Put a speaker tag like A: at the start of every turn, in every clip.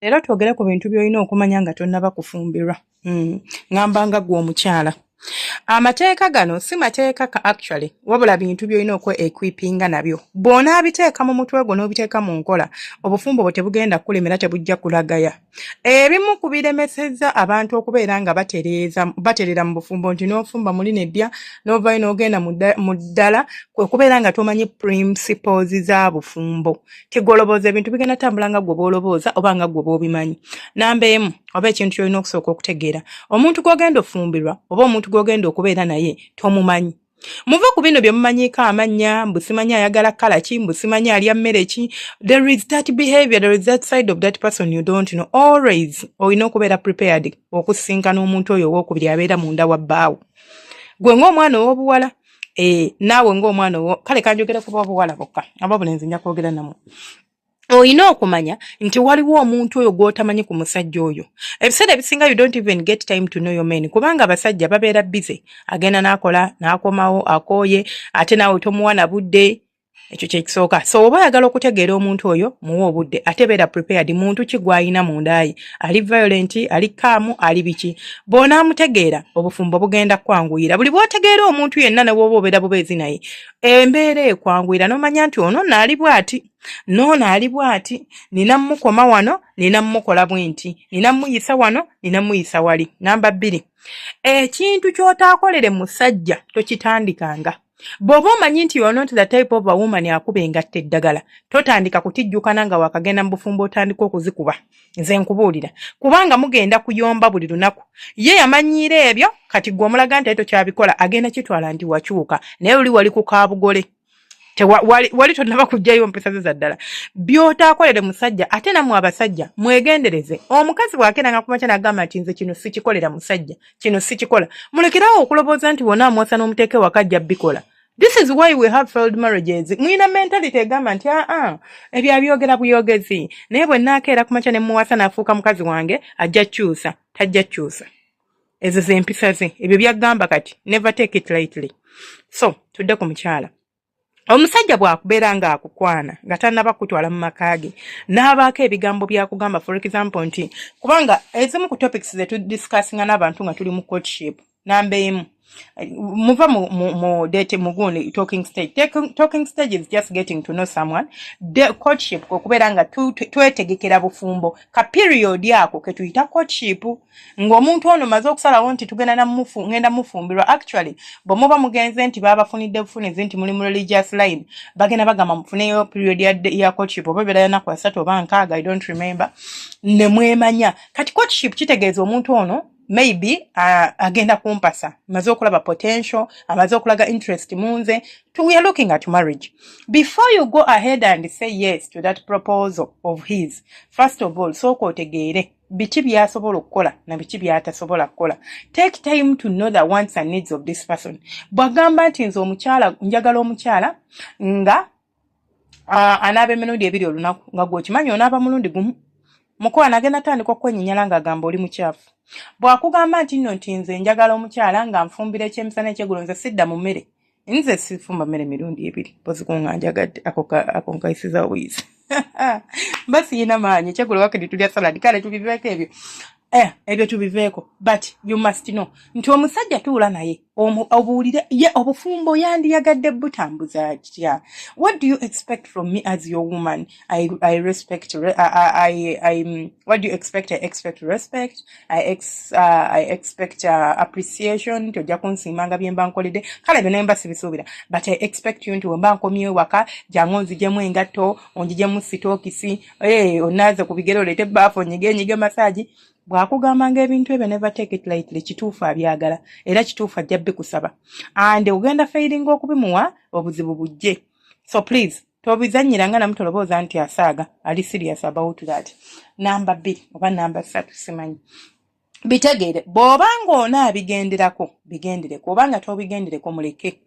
A: Leero twogere ku bintu by'olina okumanya nga tonnaba kufumbirwa. Ŋŋamba nga ggwe omukyala. Amateeka gano si mateeka ka actually, wabula bintu by'olina okwe equipinga nabyo. Bw'onaabiteeka mu mutwe gwo n'obiteeka mu nkola, obufumbo bwo tebugenda kukulemera, tebujja kulagaya. Ebimu ku biremesezza abantu okubeera nga batereeza baterera mu bufumbo nti n'ofumba muli neddya n'ovaayo n'ogenda mu ddala kwe kubeera nga tomanyi principles za bufumbo. Tigolobooza ebintu bigenda tambula nga ggwe bw'olobooza oba nga ggwe bw'obimanyi. Namba emu oba ekintu ky'olina okusooka okutegeera, omuntu gw'ogenda ofumbirwa oba omuntu gw'ogenda okubeera naye tomumanyi. Muve ku bino bye mumanyiiko amannya, mbu simanyi ayagala kkala ki, mbu simanyi alya mmere ki. There is that behavior, there is that side of that person you don't know. Always olina okubeera prepared okusisinkana omuntu oyo owookubiri abeera munda wa bbaawo. Gwe ng'omwana ow'obuwala, naawe ng'omwana owo, kale kanjogere ku b'obuwala bokka, ab'obulenzi nja kwogera nammwe. Olina okumanya nti waliwo omuntu oyo gw'otamanyi ku musajja oyo. Ebiseera ebisinga you don't even get time to know your men, kubanga abasajja babeera busy, agenda n'akola n'akomawo akooye, ate naawe tomuwa na budde. Ekyo kye kisooka. So oba oyagala okutegeera omuntu oyo, muwe obudde, ate beera prepared. Muntu ki gw'alina munda ye? Ali violent, ali calm, ali biki? Bw'onaamutegeera, obufumbo bugenda kukwanguyira. Buli bw'otegeera omuntu yenna, ne bw'oba obeera bubeezi naye, embeera ekwanguyira n'omanya nti ono nno ali bw'ati, n'ono ali bw'ati, nina mmukoma wano, nina mmukola bwe nti, nina mmuyisa wano, nina mmuyisa wali. Namba 2, ekintu ky'otaakolere musajja tokitandikanga. Bw'oba omanyi nti you are not the type of a woman akuba engatto eddagala, totandika kutijjukana nga wakagenda mu bufumbo otandika okuzikuba. Nze nkubuulira, kubanga mugenda kuyomba buli lunaku. Ye yamanyiira ebyo, kati ggwe omulaga nti ate tokyabikola, agenda kitwala nti wakyuka, naye oli wali ku kaabugole. Wali tonnaba kuggyayo mpisa ze za ddala. By'otaakolere musajja. Ate nammwe abasajja mwegendereze. Omukazi bw'akeeranga ku makya n'agamba nti nze kino sikikolera musajja, kino sikikola, mulekerawo okulowooza nti wonna amwosa n'omuteeka ewaka ajja bikola. This is why we have failed marriages. Mulina mentality egamba nti aa ebyo abyogera buyogezi, naye bwe nnaakeera ku makya ne muwasa n'afuuka mukazi wange ajja kyusa. Tajja kyusa. Ezo z'empisa ze, ebyo by'agamba kati. Never take it lightly. So tudde ku mukyala. Omusajja bw'akubeera ng'akukwana nga tannaba kutwala mu maka ge, n'abaako ebigambo by'akugamba, for example nti, kubanga ezimu ku topics ze tudiscussinga n'abantu nga tuli mu courtship, namba emu, muva mu date, mu gundi talking stage. Talking stage is just getting to know someone. The courtship okubeera nga twetegekera bufumbo, ka period ako ke tuyita courtship, ng'omuntu ono maze okusalawo nti tugenda namufu ngenda mufumbirwa. Actually, bwe muba mugenze nti babafunidde bufunizi nti muli mu religious line, bagenda bagamba mufuneyo period ya courtship, oba ebeera yanaku 30 oba 60, I don't remember, ne mwemanya. Kati courtship kitegeeza omuntu ono maybe agenda kumpasa, amaze okulaba potential, amaze okulaga interest mu nze, we are looking at marriage. Before you go ahead and say yes to that proposal of his, first of all sooka otegeere biki by'asobola okukola na biki by'atasobola kukola. Take time to know the wants and needs of this person. Bw'agamba nti nze omukyala njagala omukyala nga anaaba emirundi ebiri olunaku, nga gw'okimanyi onaaba mulundi gumu, mukwano agenda tandika okwenyinyala ng'agamba oli mukyafu. Bw'akugamba nti nno nti nze njagala omukyala nga nfumbira ekyemisana, ekyeggulo, nze sidda mu mmere, nze sifumba mmere mirundi ebiri poziko nga njagadde, ako nkayisiza buyisi, mba siyina maanyi, ekyeggulo wakiri tulya salad. Kale tubiveeko ebyo, ebyo tubiveeko, but you must know nti omusajja tuula naye obuulire ye obufumbo yandiyagadde butambuza kitya. What do you expect from me as your woman? I respect I, what do you expect? I expect respect, I expect appreciation, nti ojja kunsiimanga bye mba nkoledde. Kale ebyo naye mba sibisuubira, but I expect you nti wemba nkomyewo waka, jangu onzigyemu engatto, ongigyemu sitookisi, onaaze ku bigere, oleete ebbaafu, onyige enyige massage. Bw'akugambanga ebintu ebyo, never take it lightly. Kituufu abyagala, era kituufu ajja bikusaba, and ogenda failinga okubimuwa, obuzibu bujje. So please tobizannyiranga namu, tolowooza nti asaaga, ali serious about that. Namba 2 oba namba 3, simanyi. Bitegeere bw'oba ng'onaabigenderako, bigendereko, oba nga tobigendereko muleke.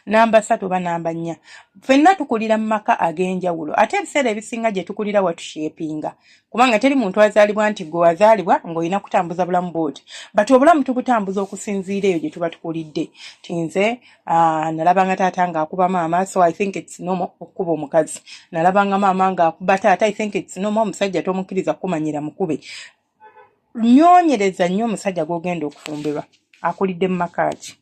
A: Namba 3 oba namba 4, ffenna tukulira mu maka ag'enjawulo, ate ebiseera ebisinga gye tukulira watushepinga, kubanga teri muntu azaalibwa nti gwe wazaalibwa ng'olina kutambuza bulamu bw'oti, but obulamu tubutambuza okusinziira eyo gye tuba tukulidde. Ti nze nalabanga taata ng'akuba maama, so I think it's normal okukuba omukazi. Nalabanga maama ng'akuba taata, I think it's normal. Omusajja tomukkiriza kukumanyira, mukube. Nyoonyereza nnyo omusajja gw'ogenda okufumbirwa akulidde mu maka ki.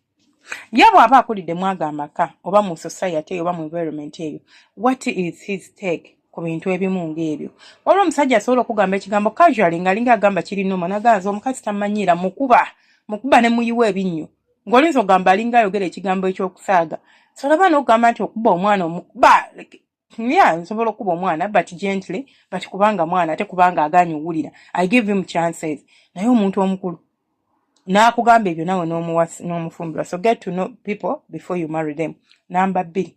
A: Ye bw'aba akulidde mu ago amaka oba mu society oba mu environment eyo, what is his take ku bintu ebimu ng'ebyo? Waliwo omusajja asobola okugamba ekigambo casually ng'alinga agamba kiri normal, n'agamba omukazi tamanyiira, mukuba mukuba ne muyiwa ebinnyo, ng'olinza ogamba alinga ayogera ekigambo ekyokusaaga. So olaba n'okugamba nti okuba omwana omukuba, yeah, nsobola okuba omwana but gently, but kubanga mwana, ate kubanga agaanye owulira, I give him chances. Naye omuntu omukulu n'akugamba ebyo nawe n'omufumbirwa. So get to know people before you marry them. Namba 2,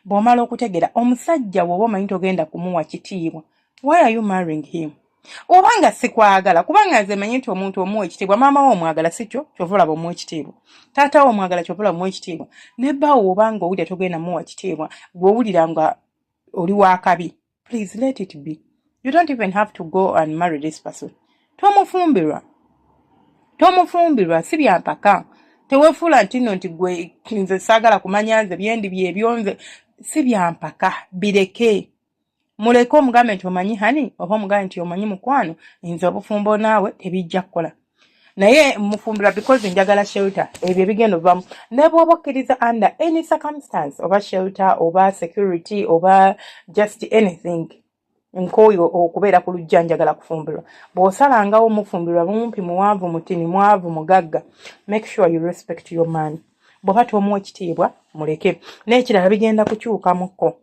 A: bw'omala okutegeera omusajja, bw'oba omanyi togenda kumuwa kitiibwa, why are you marrying him? Obanga sikwagala, kubanga nze manyi nti omuntu omuwa ekitiibwa. Maama wo omwagala, si kyo? Kyova olaba omuwa ekitiibwa. Taata wo omwagala, kyova olaba omuwa ekitiibwa. Ne bbaawo, obanga owulira togenda muwa kitiibwa, gwe owulira nga oli wakabi, please let it be. You don't even have to go and marry this person. Tomufumbirwa, tomufumbirwa, si byampaka. Teweefuula nti nno nti gwe nze saagala kumanya, nze byendi byebyo, nze si byampaka. Bireke, muleke, omugambe nti omanyi honey, oba omugambe nti omanyi mukwano, nze obufumbo naawe tebijja kukola, naye mufumbirwa because njagala shelter. Ebyo ebigenda ovamu, ne bw'oba okkiriza under any circumstance, oba shelter oba security oba just anything, nkooyo okubeera ku lujja, njagala kufumbirwa. Bw'osalangawo mufumbirwa, mumpi, muwanvu, mutini, mwavu, mugagga, make sure you respect your man. Bw'oba tomuwa ekitiibwa, muleke. N'ekirala, bigenda kukyukamukko,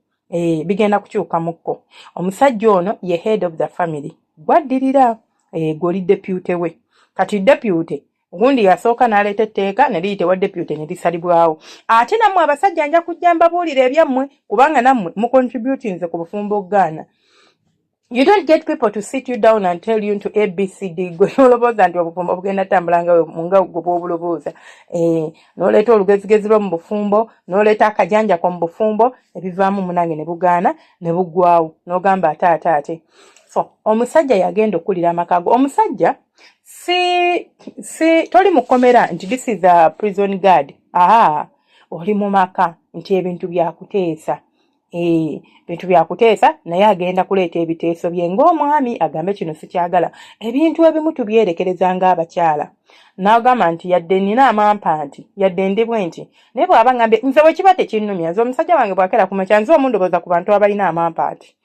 A: bigenda kukyukamukko. Omusajja ono ye head of the family, gwaddirira, gw'oli deputy we. Kati deputy gundi yasooka n'aleeta etteeka ne liyita ewa deputy ne lisalibwawo. Ate nammwe abasajja, nja kujja mbabuulira ebyammwe, kubanga nammwe mucontributinze ku bufumbo okugaana. You don't get people to sit you down and tell you nti ABCD, gwe nolobooza nti obufumbo bugenda tambula nga nga gwe bwobulobooza. N'oleeta olugezigezi lwo mu bufumbo, n'oleeta akajanjako mu bufumbo, ebivaamu munange ne bugaana ne buggwawo, n'ogamba ate ate ate. So omusajja yagenda okukulira amaka go. Omusajja si toli mukomera nti this is a prison guard. Aha, oli mu maka nti ebintu byakuteesa, bintu byakuteesa, naye agenda kuleeta ebiteeso bye ng'omwami, agambe kino sikyagala. Ebintu ebimu tubyerekereza ng'abakyala, n'agamba nti yadde nina amampa, nti yadde ndi bwe nti, naye bw'aba ngambye nze bwe kiba tekinnumya. Nze omusajja wange bw'akeera ku makya, nze omundowooza ku bantu abalina amampa nti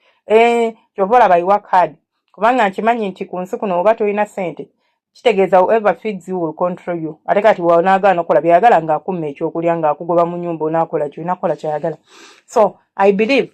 A: kyova olaba I work hard, kubanga nkimanyi nti ku nsi kuno oba tolina ssente, kitegeeza whoever feeds you will control you. Ate kati bw'onaagaana okukola byayagala, ng'akumma ekyokulya, ng'akugoba mu nnyumba, onaakola ki? Olina kukola kyayagala. So I believe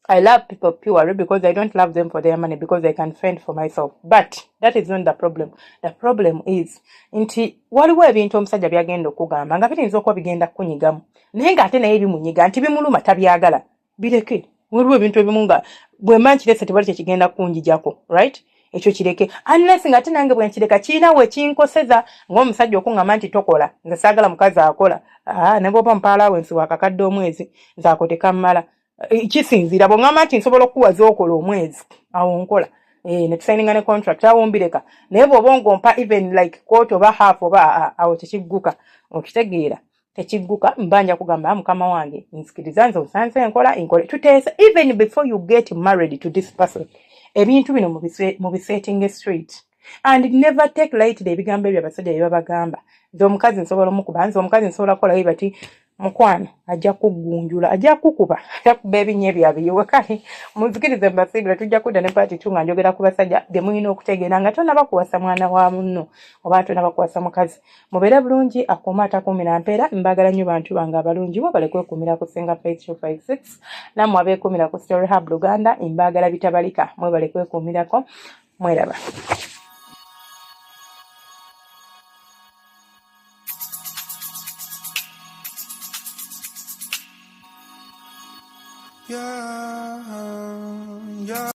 A: I love people purely because I don't love them for their money, because I can fend for myself. But that is not the problem. The problem is nti waliwo ebintu omusajja byagenda okugamba nga biyinza okuba bigenda kukunyigamu, naye ng'ate naye bimunyiga nti bimuluma, tabyagala. Bireke. Waliwo ebintu ebimu nga bwe mba nkirese tewali kyekigenda kunjijako, right? Ekyo kireke, unless nga ate nange bwe nkireka kirina we kinkoseza, ng'omusajja okuŋŋamba nti tokola, nze saagala mukazi akola. Ah, ne bw'oba mpa allowance wakakadde omwezi, nze ako tekammala. Kisinziira bw'oŋŋamba nti nsobola okukuwa z'okola omwezi, awo nkola, ne tusayininga ne contract, awo mbireka. Naye bw'oba ng'ompa even like quarter oba half oba awo tekigguka, okitegeera? Tekigguka. Mba nja kugamba, "Ah, mukama wange, nzikiriza, nze osanze nkola nkole." Tuteesa even before you get married to this person. Ebintu bino mubisetting straight and never take lightly ebigambo ebyo abasajja bye babagamba, nze omukazi nsobola omukuba, nze omukazi nsobola kukolayo bati. Mukwano, ajja kugunjula, ajja kukuba, ajja kuba ebinnya ebyo abiyiwe. Kale munzikirize mbasiibire, tujja kudda ne part 2 nga njogera ku basajja bye mulina okutegeera nga tonaba kuwasa mwana wa munno oba tonaba kuwasa mukazi. Mubeere bulungi, akuuma atakuumira mpeera. Mbaagala nnyo bantu bange abalungi, mwebale kwekuumira ku Senga Faith 256, nammwe abeekuumira ku Story Hub Luganda, mbaagala bitabalika, mwebale kwekuumirako, mweraba.
B: Yeah.